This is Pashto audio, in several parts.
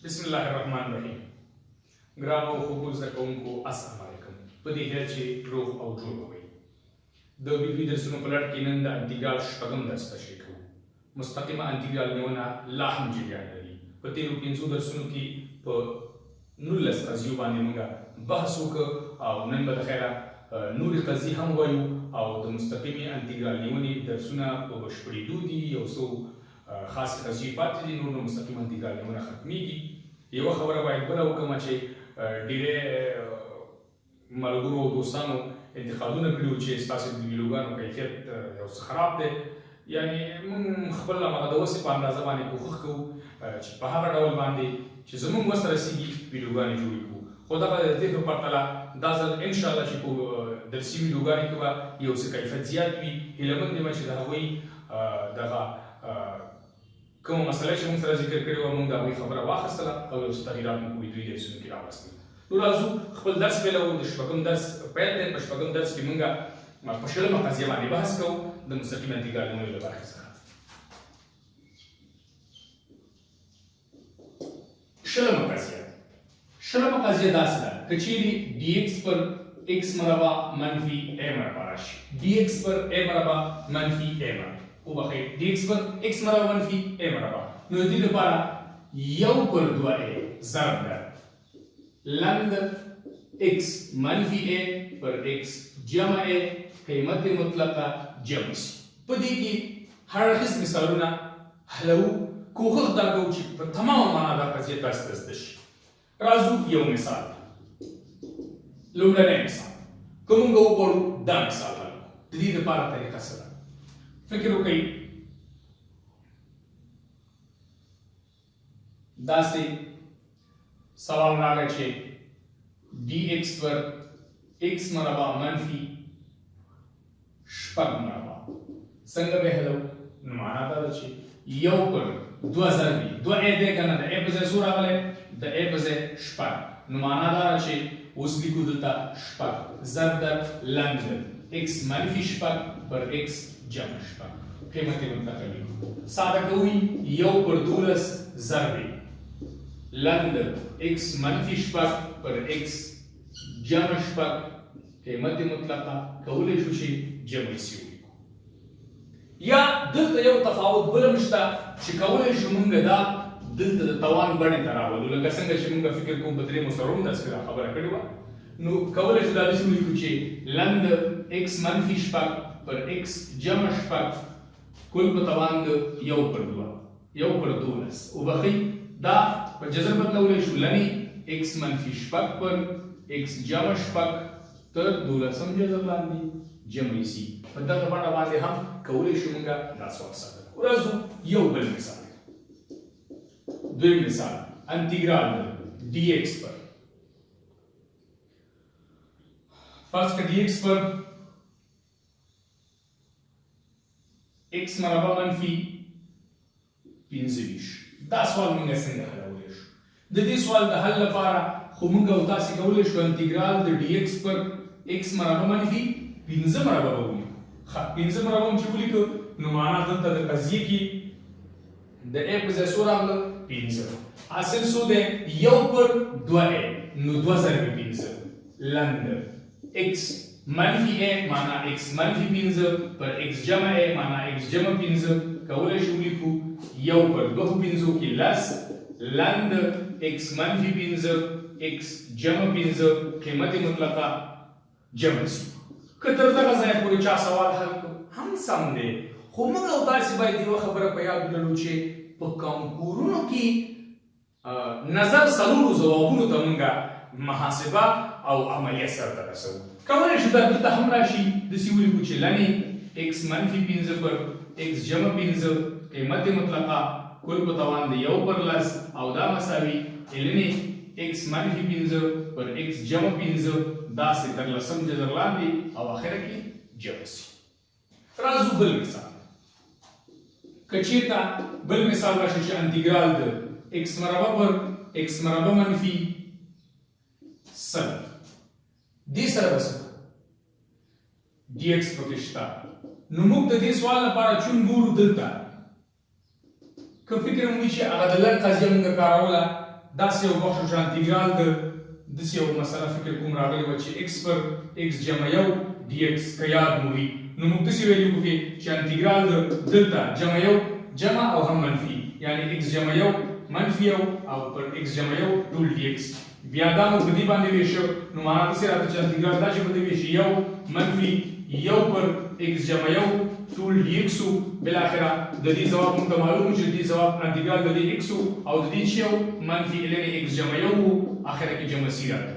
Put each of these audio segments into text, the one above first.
بسم الله الرحمن الرحیم. ګرانو خوږو زده کوونکو، السلام علیکم. په دې هیله چې روغ او جوړ به وئ. د ویډیوي درسونو په لړ کې نن د انتیګرال شپږم درس تشریح کوو. مستقیمه انتیګرال نیونه لا هم جریان لري. په تېرو پنځو درسونو کې په 19 قضیو باندې موږ بحث وکړ او نن به د خیره نورې قضیې هم وایو او د مستقیمې انتیګرال نیونې درسونه په بشپړېدو دي. یو څو خاصې قضیې پاتې دي، نور نو مستقیمه انتیګرال نیونه ختمېږي. یوه خبره باید بله وکړم چې ډېری ملګرو او دوستانو انتقادونه کړي وو چې ستاسې د ویډیوګانو کیفیت یو څه خراب دی. یعنی موږ خپل همغه د وسې په اندازه باندې کوښښ کوو چې په هغه ډول باندې چې زموږ وسه رسېږي ویډیوګانې جوړې کړو، خو دغه د تېر په پرتله دا ځل انشاءالله چې په درسي ویډیوګانې کې به یو څه کیفیت زیات وي. هیله مند یم چې د هغوی دغه کومه مسله چې موږ سره ذکر کړې وه، موږ د هغوی خبره واخیستله او یو څه تغیرات مو په ویدیويي درسونو کې راوستل. نو راځو خپل درس پیلوو. د شپږم درس پیل دی. په شپږم درس کې موږ په شلمه قضیه باندې بحث کوو د مستقیم انتیګرال نیولو له برخې څخه. شلمه قضیه، شلمه قضیه داسې ده که چیرې ډي ایکس پر ایکس مربع منفي ای مربع راشي، ډي ایکس پر ای مربع منفي ای مربع، وبخښئ، ډي ایکس پر ایکس مربع منفي ای مربع، نو د دې لپاره یو پر دوه ای ضرب ده لند ایکس منفي ای پر ایکس جمع ای قیمت مطلقه جمع سي. په دې کې هر اړخیز مثالونه حلوو، کوښښ دا کوو چې په تمامه معنا دا قضیه تاسو ته زده شي. راځو یو مثال ته. لومړنی مثال، که موږ وغواړو دا مثال حل کړو، د دې لپاره طریقه څه ده؟ فکر وکړئ، داسې سوال راغی چې ډي ایکس پر ایکس مربع منفي شپږ مربع، څنګه به حلو؟ نو معنا دا ده چې یو پر دوه ضربي دوه ای دی که نه، د ای په ځای څو راغلی؟ د ای په ځای شپږ. نو معنا دا ده چې اوس لیکو دلته شپږ ضرب در لند ایکس منفي شپږ پر ایکس جمع شپږ، قیمت مطلقه لیکو. ساده کوي، یو پر 12 ضربي لند ایکس منفي شپږ پر ایکس جمع شپږ قیمت مطلقه، کولی شو چې جمع سي ولیکو. یا دلته یو تفاوت بل هم شته چې کولی شو مونږ دا دلته د توان بڼې ته راولو، لکه څنګه چې مونږ فکر کوم په درېیمو څلورم درس کې دا خبره کړې وه. نو کولی شو دا داسې ولیکو چې لند ایکس منفي شپږ پر ایکس جمع شپږ کل په توان د یو پر دوه، یو پر 12، وبخښئ، دا په جذر بدلولی شو، لنې ایکس منفي شپږ پر ایکس جمع شپږ تر دولسم جذر لاندې جمع سي. په دغه بڼه باندې هم کولی شو موږ دا سوال ساده کړو. راځو یو بل مثال، دویم مثال، انتیګرال ډي ایکس پر فرض که ډي ایکس پر ایکس مربع منفي 25. دا سوال موږ څنګه حلولی شو؟ د دې سوال د حل لپاره خو موږ او تاسې کولی شو انتیګرال د ډي ایکس پر ایکس مربع منفي 5 مربع به ولیکو. ښه، 5 مربع هم چې ولیکو، نو معنا دلته د قضیې کې د ای په ځای څو راغله؟ 5. حاصل څو دی؟ یو پر دوه ای، نو دوه ضربې 5 لند ایکس منفي ای معنا ایکس منفي 5 پر ایکس جمع ای معنا ایکس جمع 5، کولی شو ولیکو یو پر دوه پنځو کې لس لند ایکس منفي 5 ایکس جمع 5 قیمت مطلقه جمع سي. که تر دغه ځایه پورې چا سوال حل کړ هم سم دی، خو موږ او تاسې باید یوه خبره په یاد ولرو چې په کانکورونو کې نظر څلورو ځوابونو ته مونږ محاسبه او عملیه سرته رسوو. کولی شو دا دلته هم راشي، داسې ولیکو چې لنې ایکس منفي 5 پر ایکس جمع 5 قیمت مطلقه کل په توان د یو پر لس او دا مساوي لنې ایکس منفي 5 پر ایکس جمع 5 داسې تر لسم جذر لاندې او اخره کې جمع سي. راځو بل مثال. که چیرته بل مثال راشي چې انتیګرال د ایکس مربع پر ایکس مربع منفي 100، دې سره به څه کوو؟ ډي ایکس پکې شته. نو موږ د دې سوال لپاره چون ګورو دلته، که فکر مو وي چې هغه د لنډ قضیه موږ کاروله، داسې یو بخش شو چې انتیګرال د داسې یو مسله فکر کوم راغلې وه چې x پر x جمع یو dx که یاد مو وي، نو موږ داسې ویلي وو پکې چې انتیګرال د دلته جمع یو جمع او هم منفي، یعنې x جمع یو منفي یو او پر x جمع یو ټول dx. بیا دا مو په دې باندې ویشه، نو معنا داسې راته چې انتیګرال دا چې په دې ویشي یو منفي یو پر ایکس جمع یو ټول ډي ایکس و. بالاخره د دې ځواب موږ ته معلوم و چې د دې ځواب انتیګرال د دې ایکس و او د دې چې یو منفي الن ایکس جمع یو و، اخره کې جمع سي راته.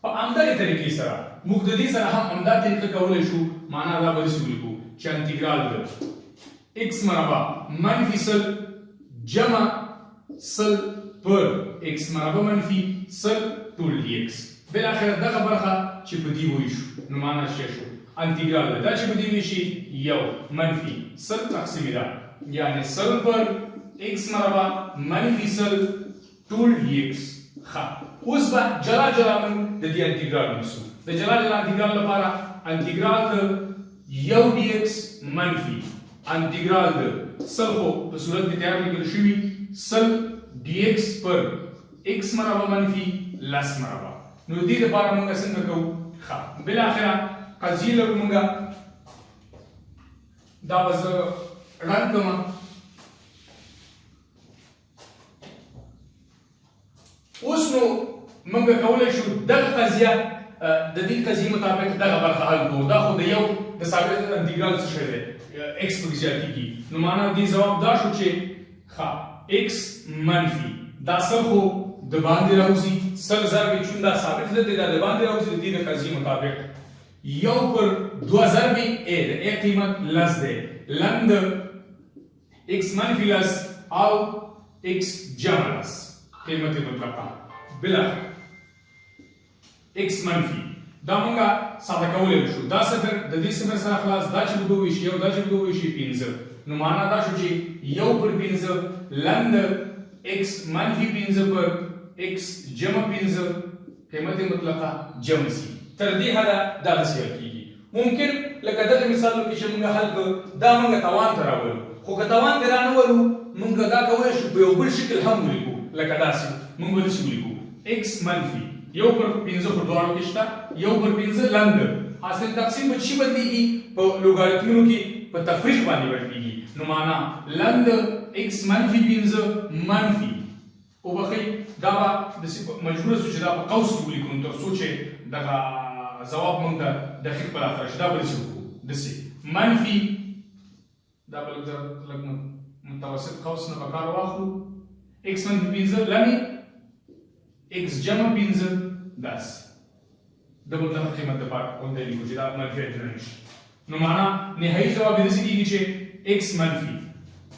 په همدغې طریقې سره موږ د دې سره هم همدا طریقه کولی شو، معنا دا به داسې ولیکو چې انتیګرال د ایکس مربع منفي 100 جمع 100 پر ایکس مربع منفي 100 ټول ډي ایکس. بالاخره دغه برخه چې په دې ویشو نو معنا څه شو؟ انتیګرال ده دا چې په دې ویشي یو منفي 100 تقسیم ده، یعنې 100 پر ایکس مربع منفي 100 ټول ډي ایکس. ښه، اوس به جلا جلا موږ د دې انتیګرال ونیسو. د جلا جلا انتیګرال لپاره انتیګرال د یو ډي ایکس منفي انتیګرال د 100 خو په صورت کې تیار لیکل شوي 100 ډي ایکس پر ایکس مربع منفي لس مربع. نو د دې لپاره موږ څنګه کوو؟ ښه، بالاخره قضیې لرو موږ، دا به زه ړنګ کړم. اوس نو موږ کولای شو دغه قضیه د دې قضیې مطابق دغه برخه حل کړو. دا خو د یو د ثابت انتیګرال څه شی دی، ایکس پکې زیاتېږي، نو معنا دې ځواب دا شو چې ښه ایکس منفي دا 100 خو د باندې راوځي، 100 ضرب چون دا ثابت دی دا د باندې راوځي، د دې د قضیې مطابق یو پر دوه ضرب ای، د ای قیمت لس دی، لن د x منفي لس او x جمع لس قیمت مطلقه. بالاخره x منفي دا مونږه ساده کولی شو، دا صفر د دې صفر سره خلاص، دا چې په دوه ویشي یو، دا چې په دوه ویشي پنځه، نو معنا دا شو چې یو پر پنځه لن د x منفي پنځه پر x جمع پنځه قیمت مطلقه جمع سي. تر دې حده دا داسې حل کېږي. ممکن لکه دغه مثالو کې چې موږ حل کړ دا موږ توان ته راولو، خو که توان ته رانه ولو موږ دا کولی شو په یو بل شکل هم ولیکو، لکه داسې موږ به داسې ولیکو x منفي یو پر پنځه خو دواړو کې شته، یو پر پنځه لند حاصل تقسیم په څه بدلیږي؟ په لوګاریتمونو کې په تفریق باندې بدلیږي، نو معنا لند x منفي پنځه منفي وبخښئ، دا به داسې مجبور شو چې دا په قوس کې ولیکو، نو تر څو چې دغه ځواب موږ ته دقیق په لاس راشي. دا به داسې وکړو، داسې منفي دا به لږ متوسط قوس نه به کار واخلو، x منفي پنځه لنې x جمع پنځه داسې د مطلق قیمت دپاره غونډه لیکو چې دا منفي عددونه نه شي. نو معنا نهایي ځواب یې داسې کېږي چې x منفي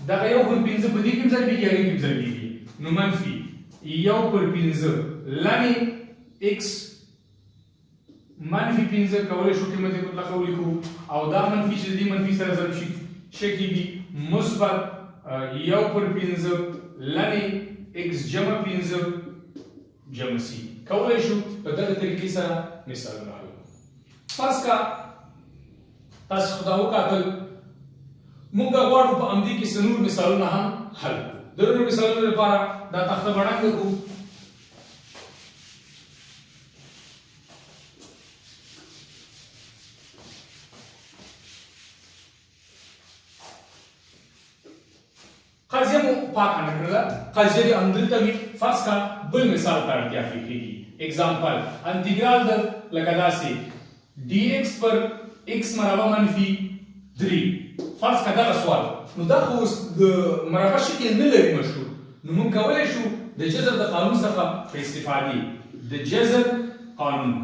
دغه یو پر پنځه په دې کې هم ضربېږي هغې کې هم ضربېږي، نو منفي یو پر پنځه لنې x منفي پنځه کولی شو قیمت مطلقه ولیکو، او دا منفي چې د دې منفي سره ضرب شي څه کېږي؟ مثبت یو پر پنځه لنې x جمع پنځه جمع سي. کولی شو په دغه طریقې سره مثالونه حل کړو. فرض که تاسو خو دا وکتل، موږ غواړو په همدې کې څه نور مثالونه هم حل کړو. د نورو مثالونو لپاره دا تخته به ړنګه کړو. قضیه مو پاکه نه کړله، قضیه دې همدلته وي. فرض که بل مثال ته اړتیا پېښېږي، اګزامپل انتیګرال د لکه داسې ډي ایکس پر ایکس مربع منفي درې، فرض که دغه سوال، نو دا خو اوس د مربع شکل نه لري مشهور، نو موږ کولی شو د جذر د قانون څخه په استفادې، د جذر قانون،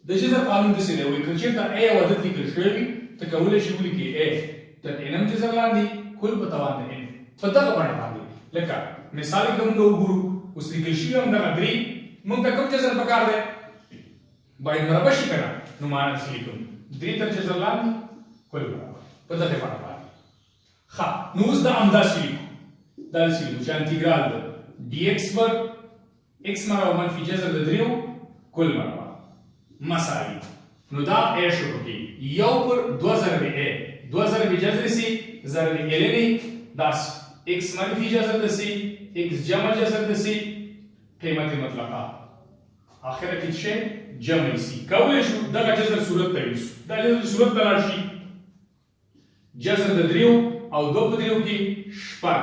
د جذر قانون داسې دی، وایي که چېرته ای او عدد لیکل شوی وي ته کولی شې ولیکې ای تر انم جذر لاندې کل په توان د ان په دغه بڼه باندې. لکه مثال یې که موږ وګورو اوس لیکل شوي هم دغه درې، موږ ته کوم جذر پکار دی؟ باید مربع شي که نه، نو معنا داسې لیکم درې تر جذر لاندې کل مربع په دغې بڼه باندې. ښه، نو اوس دا همداسې لیکو، دا داسې لیکو چې انتیګرال د ډي ایکس پر x مربع منفي جذر د دریو کل مربع مساوي، نو دا ای شو پکې یو پر دوه ضرب ای، دوه ضرب جذر سي ضرب الن داسې x منفي جذر د سي x جمع جذر د سي قیمت مطلقه اخره کې څه جمع سي. کولی شو دغه جذر صورت ته یوسو، دا جذر صورت ته لاړ شي، جذر د دریو او دوه په دریو کې شپږ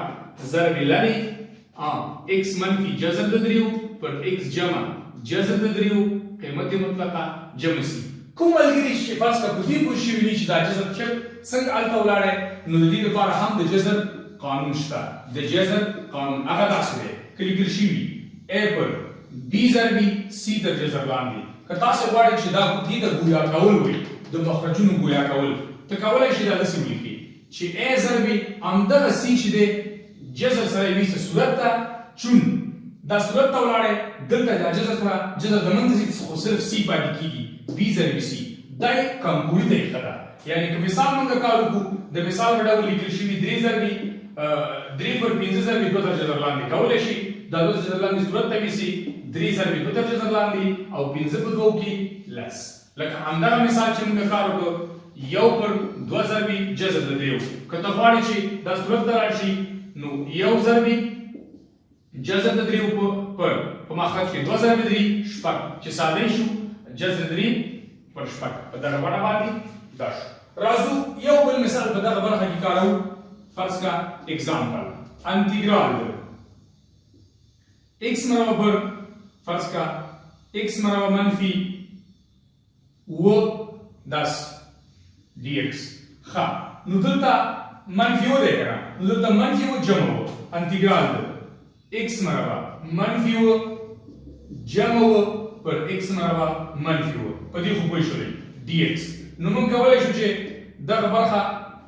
ضرب لري ایکس منفي جذر د دریو پر ایکس جمع جذر د دریو قیمت مطلقه جمع سي. کوم ملګري چې فرض کړه په دې پوه شوي نه چې دا جذر چې څنګه هلته ولاړی، نو د دې لپاره هم د جذر قانون شته. د جذر قانون هغه داسې دی که لیکل شوي ا پر بي ضرب سي تر جذر لاندې. که تاسې غواړئ چې دا دې ته ګویا کول وي، د مخرجونو ګویا کول، ته کولای شئ دا داسې ولیکئ چې ا ضرب همدغه سي چې دی جذر سره یې ویسته صورت ته، چون دا صورت ته ولاړی دلته دا جذر سره جذر د منځه ځي خو صرف سي پاتې کېږي، بي ضرب سي. دا یې کمپوري طریقه ده. یعنی که مثال مونږ کار وکړو، د مثال په ډول لیکل شوي درې ضرب درې پر پنځه ضرب دوه تر جذر لاندې، کولی شي دا دوه تر جذر لاندې صورت ته ویسي درې ضرب دوه تر جذر لاندې او پنځه په دوو کې لس. لکه همدغه مثال چې مونږ کار وکړو یو پر دوه ضرب جذر د دریو، که ته غواړې چې دا صورت ته لاړ شي نو یو ضرب جذر د دریو پر په مخرج کې دوه ضرب درې شپږ، چې ساده شو جذر درې پر شپږ په دغه بڼه باندې دا شو. راځو یو بل مثال په دغه برخه کې کاروو. فرض کړه اگزامپل انتیګرال د x مربع پر فرض کړه x مربع منفي اووه دس ډي ایکس. ښه نو دلته منفي اووه دی که نه، نو دلته منفي اووه جمع اووه انتیګرال د x مربع منفي اووه جمع اووه پر x مربع منفي اووه، په دې خو پوه شولئ ډي ایکس. نو موږ کولی شو چې دغه برخه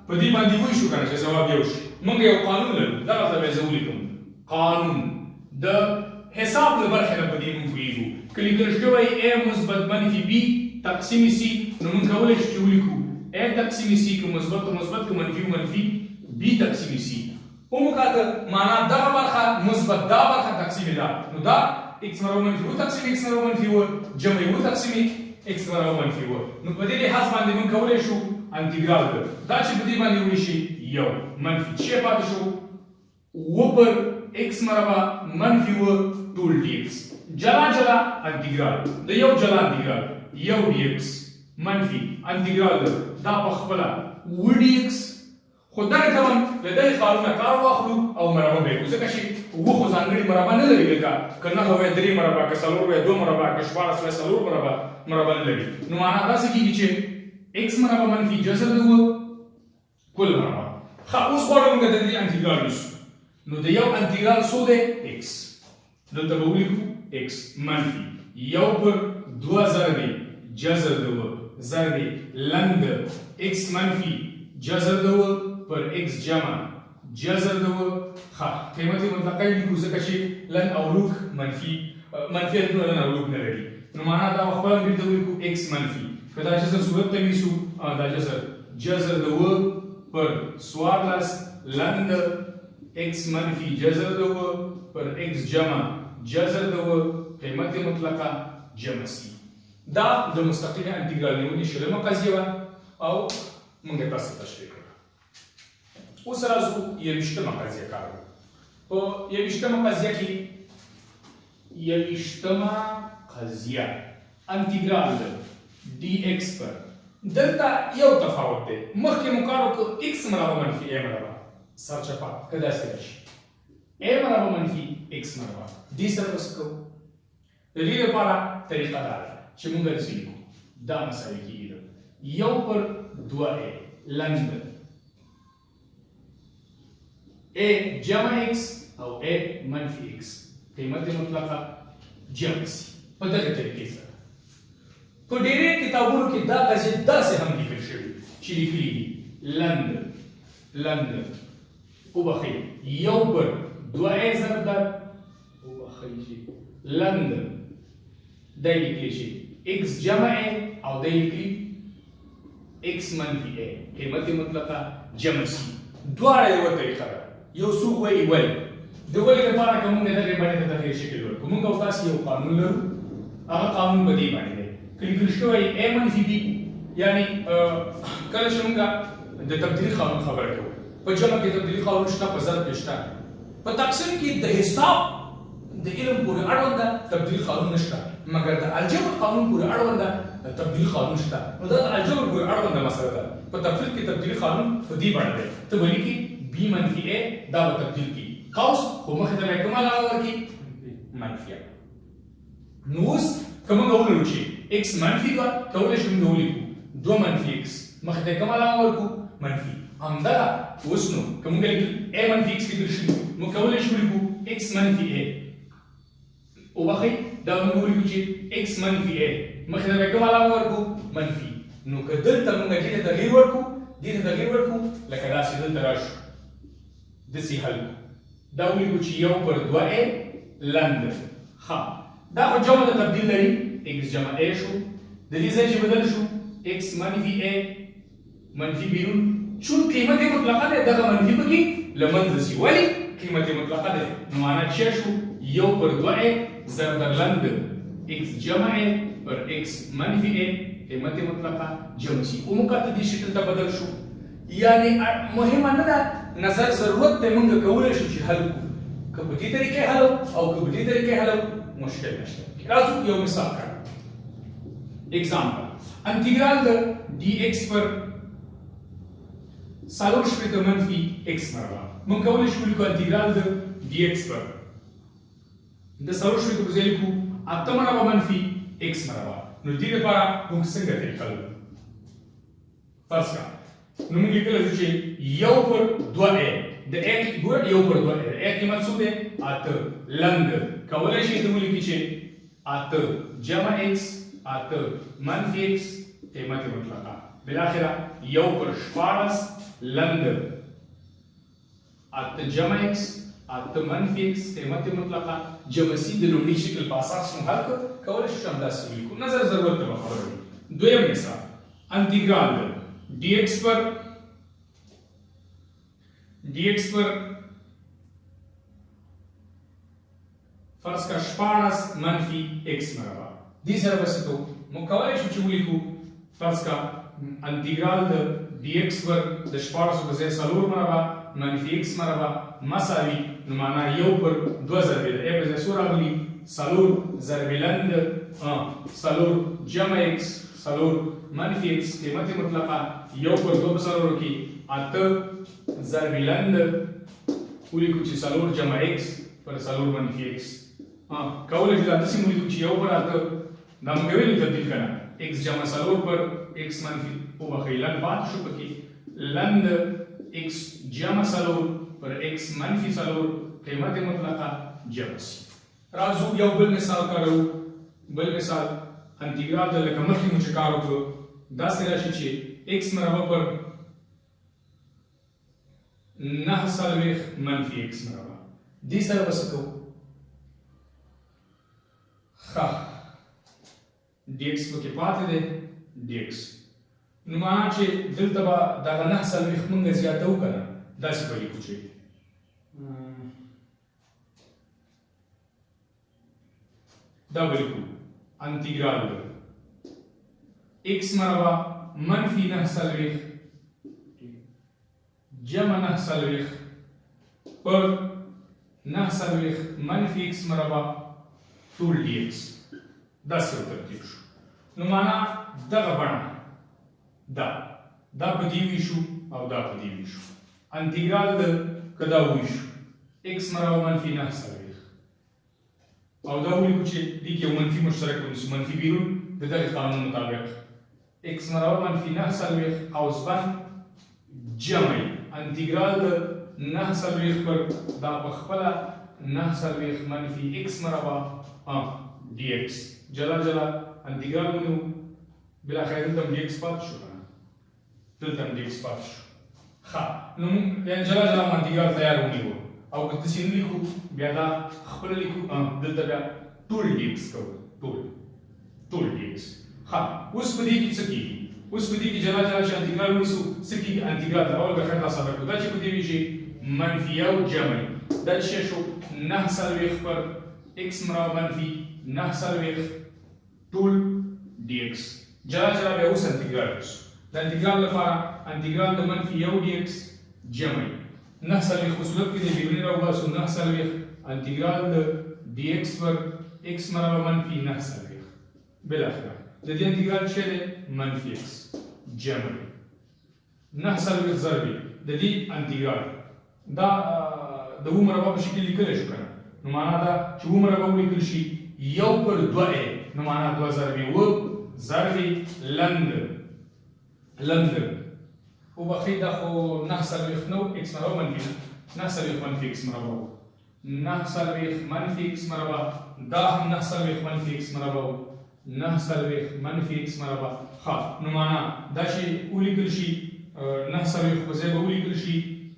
په دې باندې وویشو که نه چې ځواب یو شي. موږ یو قانون لرو، دغلته به یې زه ولیکم. قانون د حساب له برخې نه په دې موږ پوهېږو که لیکل شوی a مثبت منفي b تقسیم c، نو موږ کولی شو چې ولیکو a تقسیم c که مثبت مثبت که منفي منفي b تقسیم c. ومو کاته معنا دغه برخه مثبت دا برخه تقسیم دا، نو دا x مربع منفي اووه تقسیم x مربع منفي اووه جمع اووه تقسیم x مربع منفي اووه. نو په دې لحاظ باندې موږ کولی شو انتیګرال د دا چې په دې باندې وویشي یو منفي چې پاتې شو اووه پر x مربع منفي اووه ټول ډي ایکس، جلا جلا انتیګرال د یو جلا انتیګرال یو ډي ایکس منفي انتیګرال د دا په خپله اووه ډي ایکس. خو دغه ته هم له دغې قانونه کار واخلو او مربع به یې کړو، ځکه چې اووه خو ځانګړې مربع نه لري، لکه که نهه وای درې مربع، که څلور وای دوه مربع، که 16 وای څلور مربع، مربع نه لري. نو معنا داسې کېږي چې ایکس مربع منفي جذر د اووه کل مربع. ښه اوس غواړو موږ د دې انتیګرال ویسو، نو د یو انتیګرال څو دی ایکس، دلته به ولیکو ایکس منفي یو پر دوه ضرب جذر د اووه ضرب لن د ایکس منفي جذر د اووه پر ایکس جمع جذر د اووه. ښه قیمت مطلقه یې لیکو ځکه چې لن او لوک منفي منفي عددونه لن او لوک نه لري، نو معنا دا خپله بېرته ولیکو ایکس منفي که دا جذر صورت ته ویسو دا جذر جذر د اووه پر 14 لن د ایکس منفي جذر د اووه پر ایکس جمع جذر د اووه قیمت مطلقه جمع سي. دا د مستقیمې انتیګرال نیونې شلمه قضیه وه او موږ یې تاسو ته تشریح کړه. اوس راځو یوویشتمه قضیه کاروو. په یوویشتمه قضیه کې یوویشتمه قضیه انتیګرال د ډي ایکس پر دلته یو تفاوت دی، مخکې مو کار وکړ ایکس مربع منفي ای مربع سرچپه که داسې راشي ای مربع منفي ایکس مربع، دې سره به څه کوو؟ د دې لپاره طریقه دا ده چې موږ داسې لیکو دا مساوي کېږي د یو پر دوه ای لن د ای جمع ایکس او ای منفي ایکس قیمت مطلقه جمع سي. په دغه طریقې سره په ډېری کتابونو کې دا قضیه داسې هم لیکل شوې چې لیکلي دي لند لند وبخښئ یو پر دوه ای ضرب ده وبخښئ چې لند دا لیکلی شي ایکس جمع ای او دا لیکلي ایکس منفي ای قیمت مطلقه جمع سي. دواړه یوه طریقه ده. یو څوک وایي ولې د ولې لپاره که موږ دغې بڼې ته تغیر شکل ورکړو، موږ او تاسې یو قانون لرو، هغه قانون په دې باندې دی که لیکل شوی ای منفي بي، یعنې کله چې موږ د تبدیلي قانون خبره کوو، په جمع کې تبدیلي قانون شته، په ضرب کې شته، په تقسیم کې د حساب د علم پورې اړونده تبدیل قانون نشته، مګر د الجبر قانون پورې اړونده تبدیل قانون شته. نو دا د الجبر پورې اړونده مسله ده. په تفریق کې تبدیلي قانون په دې بڼه دی، ته به لیکې بی منفي ا، دا به تبدیل کړي قوس، خو مخې ته به یې کومه علامه ورکړي؟ منفیه. نو اوس که موږ ولرو چې x منفي دوه، کولی شو موږ ولیکو دوه منفي x، مخې ته یې کومه علامه ورکړو؟ منفي. همدغه اوس نو که موږ لیکل a منفي x لیکل شوي، موږ کولی شو ولیکو x منفي a. وبخښئ، دا موږ ولیکو چې x منفي a، مخې ته به یې کومه علامه ورکړو؟ منفي. نو که دلته موږ دې ته تغییر ورکړو، دې ته تغییر ورکړو، لکه داسې دلته راشو، داسې حل کړو، دا ولیکو چې یو پر دوه ا لند. ښه، دا خو جمع د تبدیل لري، x جمع a شو، د دې ځای چې بدل شو x منفي a، منفي بیرون، چون قیمت مطلقه دی، دغه منفي پکې له منځه ځي. ولې؟ قیمت مطلقه دی. نو معنا چې شو یو پر دوه ا ضرب در لند x جمع a پر x منفي a قیمت مطلقه جمع سي. ومکاته دې شکل ته بدل شو. یعنی مهمه نه ده، نظر ضرورت ته موږ کولی شو چې حل کړو، که په دې طریقې حلو او که په دې طریقې حلو، مشکل نشته. راځو یو مثال کړو. اگزامپل، انتیګرال د dx پر 64 منفي x مربع. موږ کولی شو لیکو انتیګرال د dx پر د 64 په ځای لیکو اته مربع منفي x مربع. نو دې لپاره موږ څنګه طریقه لرو؟ فرض کړه، نو موږ لیکلی شو چې یو پر دوه ا د ا، ګوره، یو پر دوه ا د ا قیمت څو دی؟ اته. لند کولی شي ته ولیکي چې اته جمع x اته منفي x قیمت مطلقه، بالاخره یو پر 16 لند اته جمع x اته منفي x قیمت مطلقه جمع سي. د لومړي شکل په اساس مو حل کړ، کولی شو چې همداسې ولیکو، نظر ضرورت ته به خبره وي. دویم مثال، انتیګرال د dx پر dx پر فرض کا 16 منفي x مربع. دې سره به څه کوو؟ موږ کولی شو چې ولیکو فرض کا انتیګرال د dx پر د 16 په ځای څلور مربع منفي x مربع مساوي، نو معنا یو پر دوه ضربې د ا په ځای څو راغلي؟ څلور، ضربې لند څلور جمع x څلور منفي x قیمت مطلقه، یو پر دوه په څلورو کې اته، ضربې لند ولیکو چې څلور جمع x پر څلور منفي x. کولی شو دا داسې ولیکو چې یو پر اته، دا موږ ویلو تبدیل که نه، x جمع څلور پر x منفي، وبخښئ، لند پاتې شو پکې، لند x جمع څلور پر x منفي څلور قیمت مطلقه جمع سي. راځو یو بل مثال کاروو. بل مثال، انتیګرال د لکه مخکې مو چې کار وکړو، داسې راشي چې x مربع پر 49 منفي x مربع. دې سره به څه کوو؟ ښه، dx پکې پاتې دی dx، نو معنا چې دلته به دغه 49 مونږ زیاتو که نه، داسې به لیکو چې دا به لیکو انتیګرال د x مربع منفي 49 جمع 49 پر 49 منفي x مربع ټول dx. داسې یو ترتیب شو. نو معنا دغه بڼه دا دا په دې ویشو او دا په دې ویشو. انتیګرال د که دا ویشو x مربع منفي 49 او دا ولیکو چې دې کې یو منفي مشترک ونیسو، منفي بیرون، د دغه قانون مطابق x مربع منفي 49 قوس بند جمع انتیګرال د 49 پر دا په خپله 49 منفي x مربع dx. جلا جلا انتیګرال ونیو، بالاخره دلته هم dx پاتې شو که نه؟ دلته هم dx پاتې شو. ښه، نو موږ یعنې جلا جلا مو انتیګرال تیار ونیو، او که داسې نه لیکو بیا دا خپله لیکو، دلته بیا ټول dx کوو، ټول dx. ښه، اوس په دې کې څه کېږي؟ اوس په دې کې جلا جلا چې انتیګرال ونیسو څه کېږي؟ انتیګرال ته اول به ښه ساده کړو. دا چې په دې ویشي منفي یو جمع، دا چې شو 49 پر x مربع منفي 49 ټول dx. جلا جلا بیا اوس انتیګرال نیسو. د انتیګرال لپاره انتیګرال د منفي یو dx جمع 49 په صورت کې د بیروني راوباسو 49 انتیګرال د dx پر x مربع منفي 49. بالاخره د دې انتګرال څه دی؟ منفي x جمع 49 ضرب د دې انتګرال دا د و مربع په شکل لیکلی شو که نه، نو معنا دا چې و مربع ولیکل شي یو پر دوه ای، نو معنا دوه ضرب و ضرب لند لند وبخښئ، دا خو 49 نه و، ایکس مربع منفي 49 منفي ایکس مربع و، 49 منفي ایکس مربع، دا هم 49 منفي ایکس مربع و، 49 منفي ایکس مربع. ښه، نو معنا دا چې ولیکل شي 49 په ځای به ولیکل شي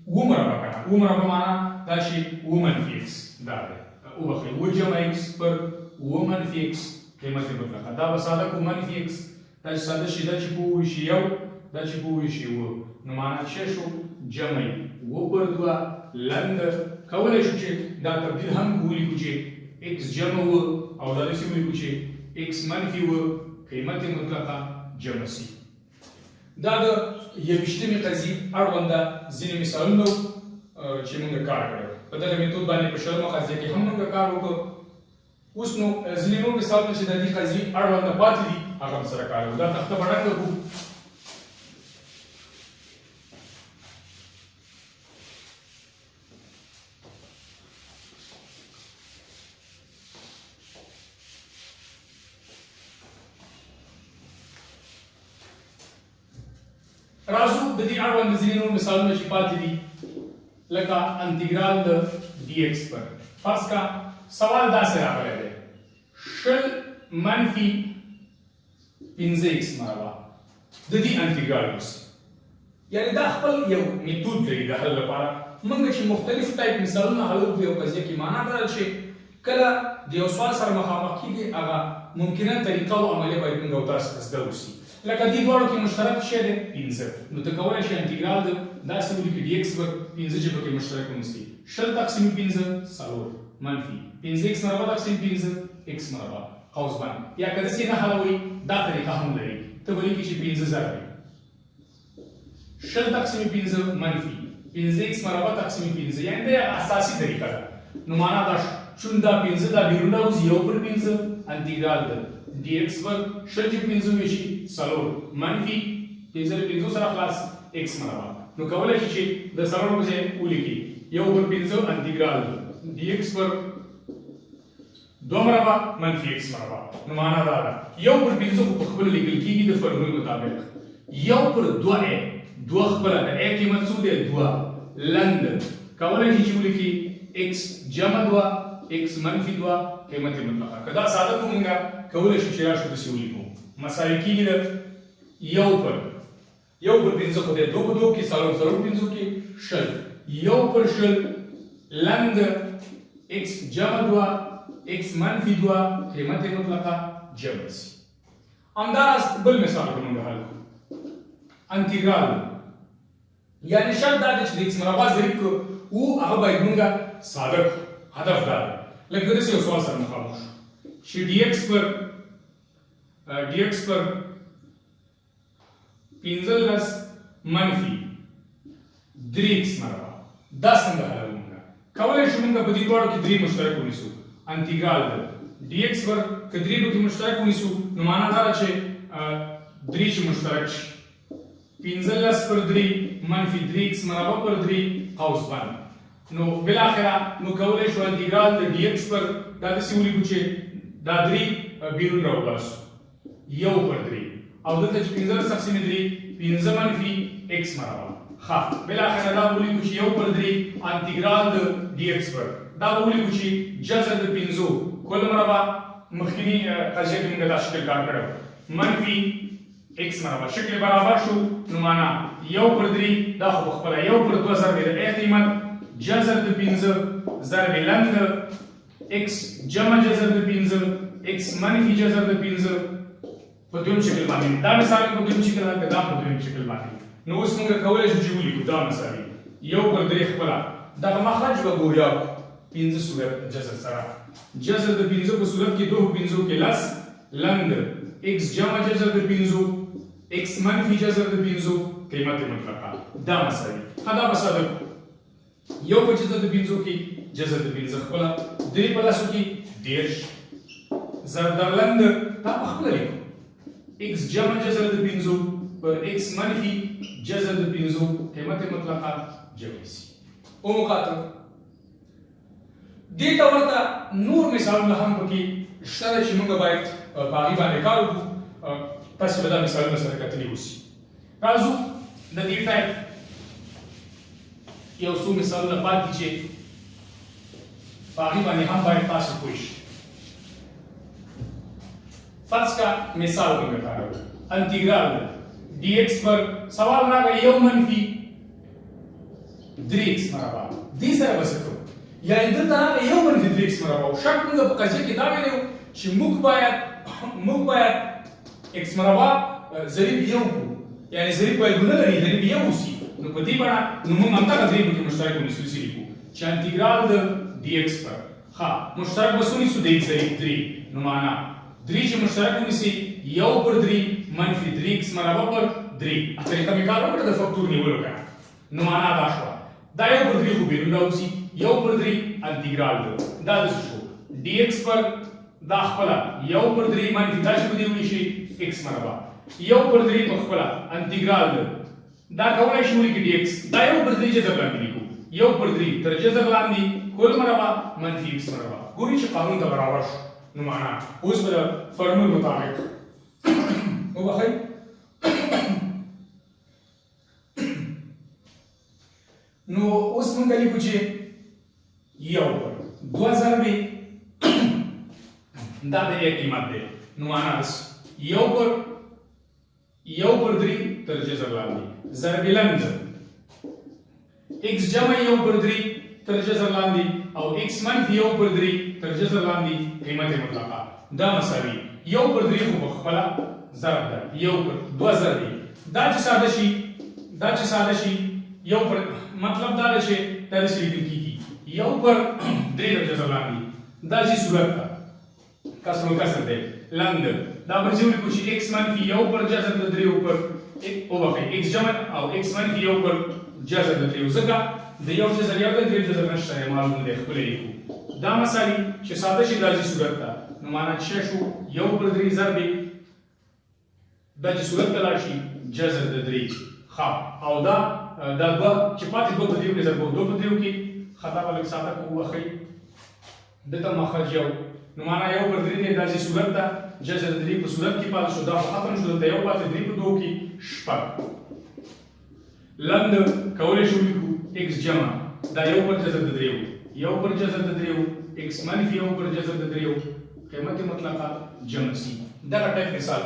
اووه مربع که نه، اووه مربع معنا دا چې اووه منفي ایکس دا دی، وبخښئ اووه جمع ایکس پر اووه منفي ایکس قیمت مطلقه. دا به ساده کو منفي ایکس، دا چې ساده شي دا چې په اووه شي یو، دا چې په اووه شي اووه، نو معنا څه شو؟ جمع اووه پر دوه لند. کولی شو چې دا تبدیل هم ولیکو چې ایکس جمع اووه او دا داسې ولیکو چې ایکس منفي اووه قیمت مطلقه جمع سي. دا د 21مې قضیې اړونده ځینې مثالونه چې موږ کار کړی په دغه میتود باندې. په 20مه قضیه کې هم موږ کار وکړو. اوس نو ځینې نور مثالونه چې د دې قضیې اړونده پاتې دي هغه هم سره کار وکړو. دا تخته به ړنګه کړو. راځو د دې اړوند ځینې نور مثالونه چې پاتې دي، لکه انتګرال د ډي ایکس پر فرض کا سوال داسې راغلی دی 20 منفي 5 ایکس مربع، د دې انتګرال وسی. یعنی دا خپل یو میتود لري د حل لپاره. موږ چې مختلف ټایپ مثالونه حلو په یو قضیه کې، معنا دا ده چې کله د یو سوال سره مخامخ کېږي هغه ممکنه طریقه او عملیه باید موږ او تاسو ته زده اوسي. لکه دې دواړو کې مشترک شی دی 5، نو ته کولی شې انتګرال د داسې ولیکې ډي ایکس پر 5 چې پکې مشترک ونیسي 20 تقسیم 5 څلور منفي 5 ایکس مربع تقسیم 5 ایکس مربع قوس بند. یا که داسې نه حلوئ دا طریقه هم لري، ته به لیکې چې 5 ضرب 20 تقسیم 5 منفي 5 ایکس مربع تقسیم 5، یعنی دا یوه اساسي طریقه ده. نو معنا دا شو چون دا 5 دا بیرون راوځي یو پر 5 انتګرال د ډي ایکس پر 20 چې 5 ویشي څلور منفي 5 له 5 سره خلاص ایکس مربع. نو کولی شي چې د څلور په ځای ولیکي یو پر 5 انتګرال د ډي ایکس پر دوه مربع منفي ایکس مربع. نو معنا دا ده یو پر 5 خو په خپله لیکل کېږي د فرمول مطابق، یو پر دوه ای، دوه خپله د ای قیمت څو دی؟ دوه لند. کولی شي چې ولیکي ایکس جمع دوه ایکس منفي دوه قیمت مطلقه. که دا ساده کړو موږ کولی شو چې راشو داسې ولیکو مساوي کېږي د یو پر یو پر 5 خو دی دوه په دوه کې څلور، څلور پنځو کې 20، یو پر 20 لند ایکس جمع دوه ایکس منفي دوه قیمت مطلقه جمع سي. همداراز بل مثال که موږ حل کړو انتګرال، یعنی شرط دا دی چې د ایکس مربع ضریب که و هغه باید موږ ساده کړو. هدف دا دی لکه داسې یو سوال سره مخامخ شو چې ډي ایکس پر ډي ایکس پر 15 منفي درې ایکس مربع، دا څنګه حلوو موږ؟ کولی شو موږ په دې دواړو کې درې مشترک ونیسو. انتګرال د ډي ایکس پر که درې پکې مشترک ونیسو نو معنا دا ده چې درې چې مشترک شي 15 پر درې منفي درې ایکس مربع پر درې قوس بند. نو بالاخره نو کولی شو انتګرال د ډي ایکس پر دا داسې ولیکو چې دا درې بیرون راوباسو یو پر درې، او دلته چې 15 تقسیم درې 5 منفي ایکس مربع. ښه، بالاخره دا ولیکو چې یو پر درې انتګرال د ډي ایکس پر دا به ولیکو چې جذر د 5 کل مربع، مخکینی قضیه کې موږ دا شکل کار کړی منفي ایکس مربع، شکل برابر شو. نو معنا یو پر درې دا خو په خپله یو پر دوه ضرب د ای قیمت جذر د 5 ضرب لند ایکس جمع جذر د 5 ایکس منفي جذر د 5 په دویم شکل باندې. دا مثال په دویم شکل ده، دا په دویم شکل باندې. نو اوس موږ کولی شو چې ولیکو دا مساوي یو پر درې خپله دغه مخرج به ګویا کړو 5 صورت جذر سره، جذر د 5 په صورت کې دوه په پنځو کې لس لند ایکس جمع جذر د 5 ایکس منفي جذر د 5 قیمت مطلقه دا مساوي. ښه، دا به ساده کړو. یو په جذر د پنځو کې جذر د پنځه خپله، درې په لسو کې 30، ضرب در لند دا په خپله لیکو x جمع جذر د پنځو پر x منفي جذر د پنځو قیمت مطلقه جمع سي. ومقاطع دې ته ورته نور مثالونه هم پکې شته چې موږ باید په هغې باندې کار وکړو. تاسې به دا مثالونه سره کتلي اوسي. راځو د دې ټایپ یو څو مثالونه پاتې چې په هغې باندې هم باید تاسو پوه شئ. فرض کا مثال موږ کاروو، انتیګرال دی dx پر سوال راغی یو منفي درې ایکس مربع، دې سره به څه کوو؟ یعنې دلته راغی یو منفي درې ایکس مربع، او شرط موږ په قضیه کې دا ویلی و چې موږ باید ایکس مربع ضریب یو کړو، یعنې ضریب باید ونه لري، ضریب یو اوسي. نو په دې بڼه نو موږ همدغه درې پکې مشترک ونیسو، داسې لیکو چې انتیګرال د ډي ایکس پر ښه مشترک به څه ونیسو؟ د ایکس ضریب درې، نو معنا درې چې مشترک ونیسي یو پر درې منفي درې ایکس مربع پر درې. طریقه مې کار وکړه د فکتور نیولو که نه، نو معنا دا شوه دا یو پر درې خو بیرون راوځي، یو پر درې انتیګرال ده دا داسې شو ډي ایکس پر دا خپله یو پر درې منفي دا چې په دې وویشي ایکس مربع یو پر درې په خپله انتیګرال ده دا کولای شو ولیکو ډي ایکس دا یو پر درې جذر لاندې لیکو، یو پر درې تر جذر لاندې کل مربع منفي ایکس مربع. ګوري چې قانون ته برابر شو، نو معنا اوس به د فرمول مطابق وبخښئ نو اوس مونږ لیکو چې یو پر دوه ضربې دا د ای قیمت دی، نو معنا داسې یو پر یو پر درې تر جذر لاندې ضرب لند x جمع یو پر درې تر جذر لاندې او x منفي یو پر درې تر جذر لاندې قیمت مطلقه دا مساوي یو پر درې خو په خپله ضرب ده یو پر دوه ضربې دا چې ساده شي، دا چې ساده شي یو پر مطلب دا دی چې دا داسې لیکل کېږي یو پر درې تر جذر لاندې دا چې صورت ده کسر الکسر دی لند دا به ځې ولیکو چې x منفي یو پر جذر د دریو پر وبخښئ x جمع او x منفي یو پر جذر د دریو، ځکه د یو جذر یو دی درې جذر نشته دی معلوم دی خپله لیکو. دا مساوي چې ساده شي دا ځي صورت ته، نو معنا چې شو یو پر درې ضربې دا چې صورت ته لاړ شي جذر د درې ښه، او دا دا دوه چې پاتې دوه په دریو کې ضربو دوه په دریو کې ښه، دا به لږ ساده کو وبخښئ دلته مخرج یو، نو معنا یو پر درې دی دا چې صورت ته جذر د درې په صورت کې پاتې شو، دا خو ختم شو، دلته یو پاتې درې په دوو کې شپږ. لند کولی شو لیکو ایکس جمع دا یو پر جذر د دریو یو پر جذر د دریو ایکس منفي یو پر جذر د دریو قیمت مطلقه جمع سي. دغه ټایپ مثال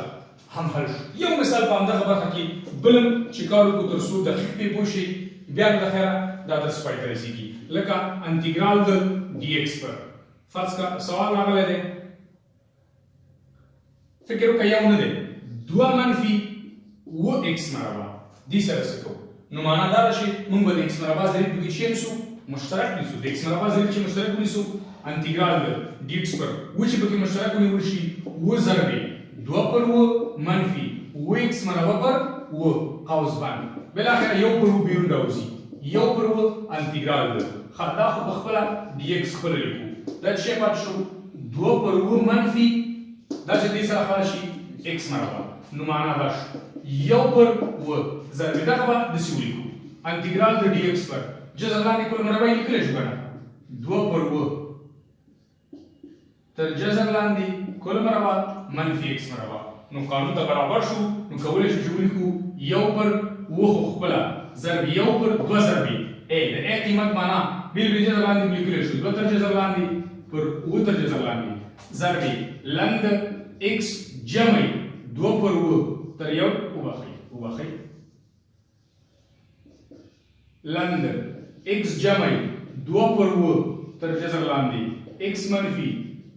هم حل شو. یو مثال په همدغه برخه کې بلم چې کار وکړو تر څو دقیق پرې پوه شئ، بیا نو د خیره دا درس پای ته رسېږي. لکه انتیګرال د ډي ایکس پر فرض کا سوال راغلی دی، فکر وکړه یو نه دی دوه منفي اووه ایکس مربع دې سره څه کوو؟ نو معنا دا ده چې موږ به د ایکس مربع ضریب پکې چې نیسو مشترک نیسو، د ایکس مربع ضریب چې مشترک ونیسو انتیګرال د ډي ایکس پر اووه چې پکې مشترک ونیول شي اووه ضربې دوه پر اووه منفي اووه ایکس مربع پر اووه قوس بند بالاخره یو پر اووه بیرون راوځي یو پر اووه انتیګرال د ښه دا خو په خپله ډي ایکس خپله لیکو دا چې پاتې شو دوه پر اووه منفي دا چې دې سره خلاص شي ایکس مربع، نو معنا دا شو یو پر اووه ضربې دغه به داسې ولیکو انتیګرال د ډي ایکس پر جذر لاندې کل مربع یې لیکلی شو که نه دوه پر اووه تر جذر لاندې کل مربع منفي ایکس مربع، نو قانون ته برابر شو، نو کولی شو چې ولیکو یو پر اووه خو خپله ضرب یو پر دوه ضربې ای د ای قیمت معنا بېل بېل جذر لاندې لیکلی شو دوه تر جذر لاندې پر اووه تر جذر لاندې ضربې لند ایکس جمع دوه پر اووه تر یو وبخښئ وبخښئ لند ایکس جمع دوه پر اووه تر جذر لاندې ایکس منفي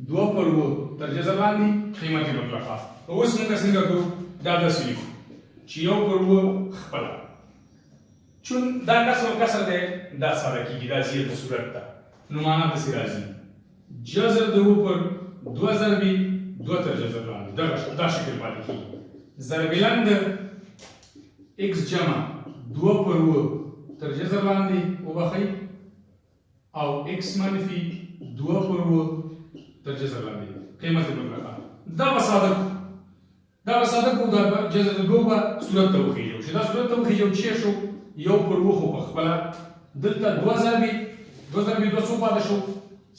دوه پر اووه تر جذر لاندې قیمت مطلقه. اوس موږ څنګه کوو؟ دا داسې لیکو چې یو پر اووه خپله چون دا کسر او کسر دی دا ساده کېږي دا زیر په صورت ده، نو معنا داسې راځي جذر د اووه پر دوه ضربې دوه تر جذر لاندې دغه دا شکل پاتې کېږي ضربې لند ایکس جمع دوه پر اووه تر جذر لاندې وبخښئ او x منفي 2 پر 7 تر جذر لاندې قیمت مطلقه. دا به ساده کو، دا به ساده کو، دا جذر د دوه به صورت ته وخیژو. چې دا صورت ته وخیژو چې شو یو پر اووه، خو په خپله دلته دوه ضربې دوه ضربې دوه څو پاتې شو؟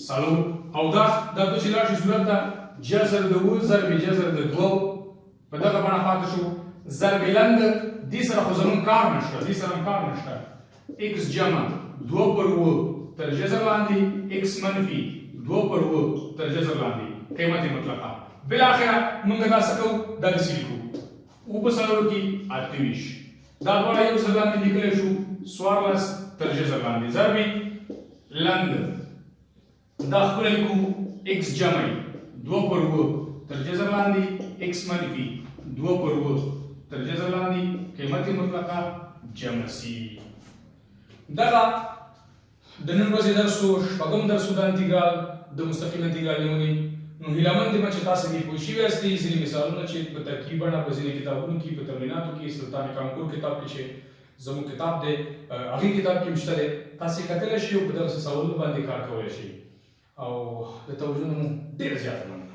څلور. او دا دوه چې لاړ شي صورت ته، جذر د اووه ضربې جذر د دوو په دغه بڼه پاتې شو. ضرب لند دې سره خو زمونږ کار نشته، دې سره هم کار نشته. x جمع 2 پر 7 تر جذر لاندې x منفي 2 پر 7 تر جذر لاندې قیمت مطلقه. بالاخره موږ دا څه کوو؟ دا داسې لیکو، اووه په څلورو کې 28، دا دواړه یو څه لاندې لیکلی شو، 14 تر جذر لاندې ضرب لند دا خپله لیکو x جمع 2 پر 7 تر جذر لاندې x منفي 2 پر 7 تر جذر لاندې قیمت مطلقه جمع سي. دغه د نن ورځې درس و، شپږم درس و د انتیګرال، د مستقیم انتیګرال نیونې. نو هیله مند یم چې تاسې دې پوه شوي یاستئ. ځینې مثالونه چې په ترکیبي بڼه په ځینې کتابونو کې، په تمریناتو کې، سلطان کانکور کتاب کې چې زموږ کتاب دی، هغې کتاب کې هم شته دی، تاسې کتلی شئ او په دغسې سوالونو باندې کار کولی شئ. او د توجه نه مو ډېره زیاته مننه.